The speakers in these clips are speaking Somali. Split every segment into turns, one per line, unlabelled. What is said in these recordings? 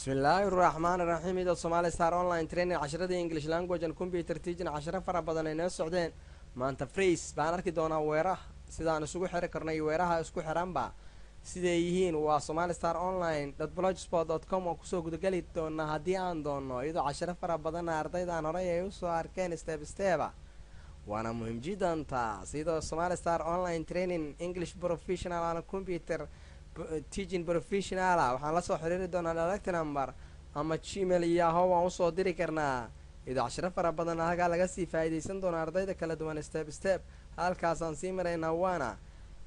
Bismillaahi raxmaan raxiim. Ida Somali Star Online Training, casharadii English Language and Computer Teaching, casharo fara badan ay noo socdeen. Maanta phrase baan arki doonaa, weeraha sidaan isugu xiri karnay, weeraha isku xiranba siday yihiin. Waa Somali Star Online blogspot.com oo kusoo gudageli doonaa haddii aan doono, iyadoo casharo fara badanna ardaydan horey ay usoo arkeen step step-a, waana muhiim jiddan taas. Iyadoo Somali Star Online Training English Professional and Computer Teaching Professional-a, waxaan lasoo xiriiri doonaa direct number ama Gmail iyo Yahoo waan usoo diri karnaa, iyadoo cashiro fara badan halkaa laga sii faa'iidaysan doono ardayda kala duwan. Step step halkaasaan sii maraynaa, waana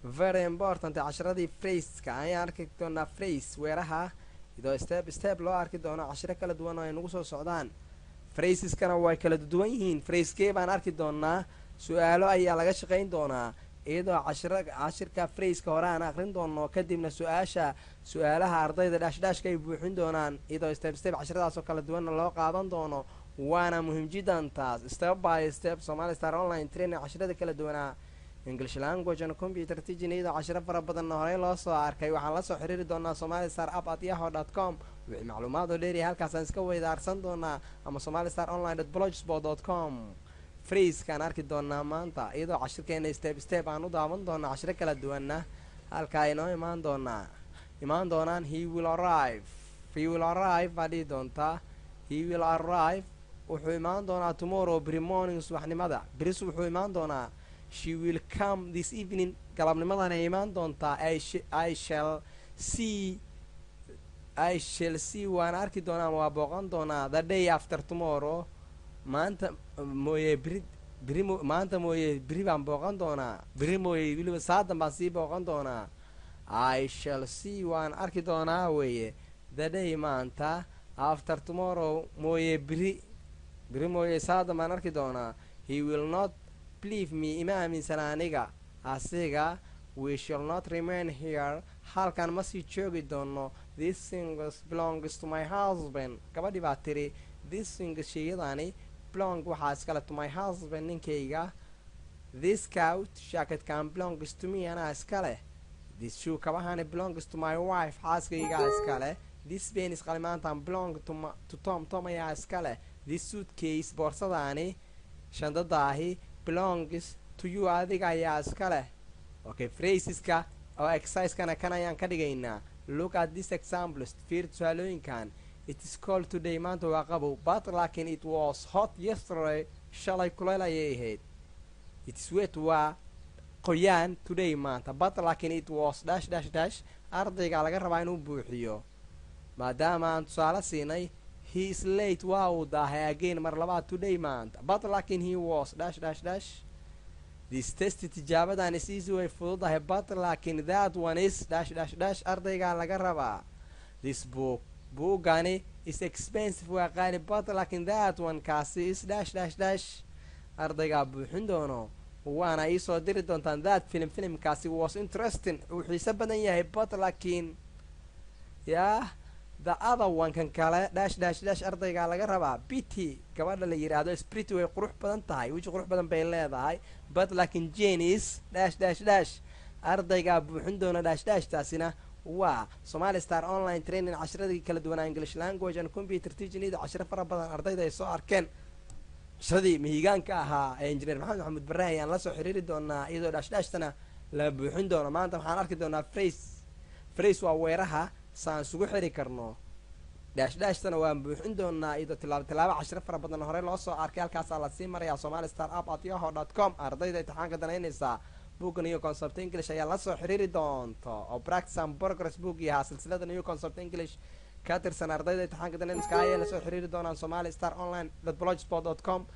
very important. Cashiradii phraseska ayaan arki doonaa, phrase, weeraha, iyadoo step step loo arki doono cashiro kala duwan oo ay nagu soo socdaan. Phraseskana way kala duwan yihiin. Phraseskee baan arki doonaa? Su-aalo ayaa laga shaqayn doonaa, iyadoo cashira cashirka phraseska hore aan aqrin doono, kadibna su-aasha su-aalaha ardayda dash-dashka ay buuxin doonaan, iyadoo step step cashiradaas oo kala duwanna loo qaadan doono, waana muhiim jiddan taas. Step by step Somali Star Online Training, cashirada kala duwanaa English Language and Computer Teaching, iyadoo cashiro fara badanna horey loo soo arkay. Waxaan lasoo xiriiri doonaa somalistar app@yahoo.com. Wixii macluumaad oo dheeriya halkaasaan iska weydaarsan doonaa, ama somalistar online.blogspot.com. Phrasekaan arki doonaa maanta, iyadoo cashirkeena step step aan u daawan doonaa, cashiro kala duwanna halkaa inoo imaan doonaa, imaan doonaan. He will arrive, he will arrive baa dhihi doontaa. He will arrive, wuxuu imaan doonaa, tomorrow, beri, morning, subaxnimada beris wuxuu imaan doonaa. She will come this evening, galabnimadan ay imaan doontaa. I shall see, I shall see, waan arki doonaa ama waa booqan doonaa, the day after tomorrow, maanta mooye beri, beri mo maanta mooye beri baan booqan doonaa, beri mooye weliba saadan baan sii booqan doonaa. I shall see, waan arki doonaa weeye, the day, maanta, after tomorrow, mooye beri, beri mooye saadan baan arki doonaa. He will not believe me, ima aaminsana aniga asiga. We shall not remain here, halkan ma sii joogi doono. This things belongs to my husband, gabadhii baa tiri. This things, sheyadani, belong, waxaa iskale, to my husband, ninkayga. This coat, jacketkan, belongs to me, anaa iska leh. This shoe, kabahani, belongs to my wife, xaaskaygaa iska leh. This pens, qalimaantan, belong to Tom, Tom ayaa iska leh. This suitcase, boorsadaani, shandadaahi, belongs to you, adiga ayaa iska leh. Okay, phraseska oo exercisekana kan ayaan ka dhigaynaa. Look at this examples, fiir tusaalooyinkan. It is cold today, maanta waa qabow, but laakiin it was hot yesterday, shalay kulayl ayay ahayd. It is wet, waa qoyaan, today, maanta, but laakiin it was dash dash dash. Ardayga laga rabaa inuu buuxiyo maadaama aan tusaale siinay. He is late, waa uu daahay, again, mar labaad, today, maanta, but laakiin he was dash dash dash. This test, tijaabadan, is easy, way fududahay, but laakiin that one is dash dash dash. Ardaygaa laga rabaa. This book, buuggani, is expensive, waa qaali, but laakiin that one, kaasi, is dash dash dash. Ardaygaa buuxin doono, waana iisoo diri doontaan. That film, filimkaasi, was interesting, uu xiise badan yahay, but laakiin yah the other one, kan kale, dash dash dash. Ardaygaa laga rabaa. Betty, gabadha la yidhaahdo, is pretty, way qurux badan tahay, weji qurux badan bay leedahay, but laakiin Jane is dash dash dash. Ardaygaa buuxin doona dash dash. Taasina waa Somali Star Online Training, cashiradii kala duwanaa English Language and Computer Teaching, iyadoo cashiro fara badan ardayda ay soo arkeen. Cashiradii mihigaanka ahaa ee Engineer Maxamed Maxamuud Barre ayaan lasoo xiriiri doonaa, iyadoo dash dashtana la buuxin doono. Maanta waxaan arki doonaa phrase. Phrase waa weeraha saan isugu xiri karno, dash dashtana waan buuxin doonaa, iyadoo tilaabo tilaabo cashiro fara badan hore loo soo arkay halkaasaa lasii marayaa. somalistar app@yahoo.com. Ardayda imtixaanka danaynaysaa buugga New Concept English ayaa lasoo xiriiri doonto, oo Practice and Progress book yahaa silsilada New Concept English ka tirsan. Ardayda imtixaanka danaynayska ayaa lasoo xiriiri doonaan somalistar online.blogspot.com.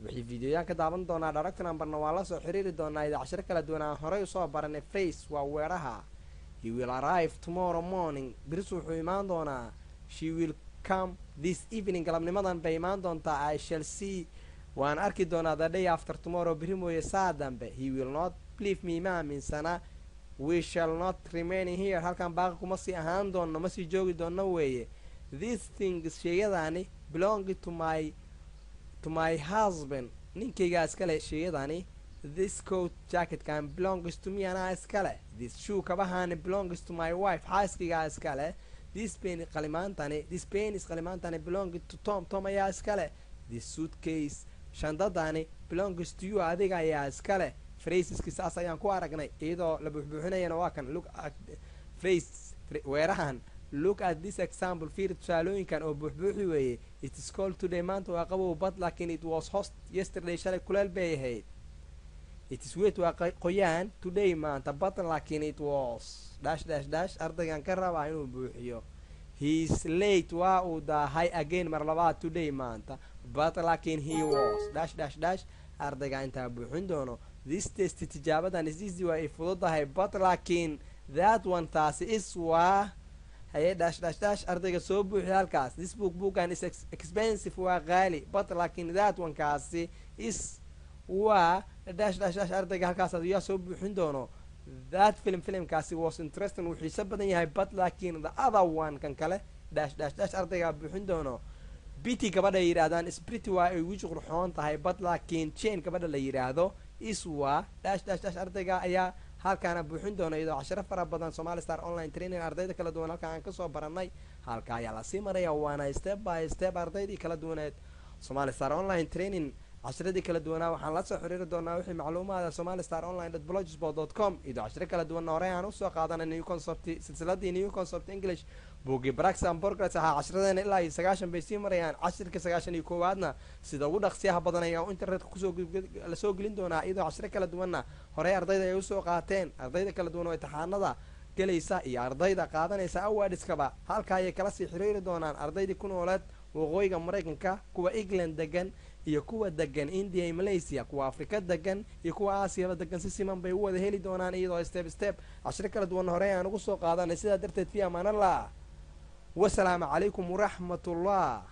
Wixii videoyaan ka daawan doonaa direct numberna waa lasoo xiriiri doonaa, ida cashiro kala duwan aan horey usoo baranay. Phrase waa weeraha. He will arrive tomorrow morning, beris wuxuu imaan doonaa. She will come this evening, galabnimadan bay imaan doontaa. I shall see, waan arki doonaa, the day after tomorrow, beri mooye saa dambe. He will not believe me, ma aaminsana. We shall not remain here, halkan baaqi kuma sii ahaan doonno, ma sii joogi doonno weeye. These things, sheeyadaani, belong to my husband, ninkaygaa iskale sheeyadani. This coat, jacketkan, belongs to me, anaa iskale. This shoe, kabahani, belongs to my wife, xaaskaygaa iskale. This pen, qalimaantani, this pen is, qalimaantani, belong to Tom, Tom ayaa iskale. This suitcase, shandadani, belongs to you, adiga ayaa iskale. Phraseski saas ayaan ku aragnay iyadoo la buuxbuuxinayana waa kan. Look at phrase, weerahan. Look at this example, fiir tusaalooyinkan oo buuxbuuxi weeye. It is cold today, maanta waa qabow, but laakiin it was hot yesterday, shalay kuleel bay ahayd. It is wet, waa qoyaan, today, maanta, but laakiin it was dash dash dash. Ardaygan ka rabaa inuu buuxiyo. He is late, waa uu daahay, again, mar labaad, today, maanta, but laakiin he was dash dash dash. Ardayga intaa buuxin doono. This test, tijaabadan, is easy, waa ay fududahay, but laakiin that one, taasi, is, waa haye, dash dash dash. Ardayga soo buuxi halkaas. This book, bookan, is expensive, waa qaali, but laakiin that one, kaasi, is, waa dash dash dash. Ardayga halkaas ayaa soo buuxin doono. That film, filmkaasi, was interesting, wuu xiiso badan yahay, but laakiin the other one, kan kale, dash dash dash. Ardaygaa buuxin doono. Betty, gabadha ay yidhaahdaan, is pretty, waa ay wiji qurxoon tahay, but laakiin Jane, gabadha la yidhaahdo, is, waa dash dash dash. Ardayga ayaa halkaana buuxin doona. Iyadoo casharo fara badan Somali Star Online Training ardayda kala duwan halka aan kasoo baranay, halka ayaa lasii maraya, waana step by step. Ardaydii kala duwaneed Somali Star Online Training cashiradii kala duwanaa waxaan la soo xiriiri doonaa wixii macluumaada somalistar online.blogspot.com. Iyadoo cashiro kala duwanna horey aan usoo qaadanay New Concept, silsiladii New Concept English, buuggii Practice and Progress ahaa, cashiradeena ilaa iyo 90 bay sii marayaan. Cashirka 91aadna sida ugu dhaqsiyaha badan ayaa internetka kusoo lasoo gelin doonaa, iyadoo cashiro kala duwanna horey ardayda ay usoo qaateen. Ardayda kala duwan oo imtixaanada gelaysa iyo ardayda qaadanaysa awardskaba halka ayay kala sii xiriiri doonaan. Ardaydii ku nooleed waqooyiga Maraykanka, kuwa England degan iyo kuwa degan India iyo Malaysia, kuwa Afrika degan iyo kuwa Aasiyaba degan, si siman bay u wada heli doonaan, iyadoo step step cashiro kala duwan horey aan ugu soo qaadanay. Sidaa darteed, fi amaanallah, wasalaamu calaykum waraxmatullah.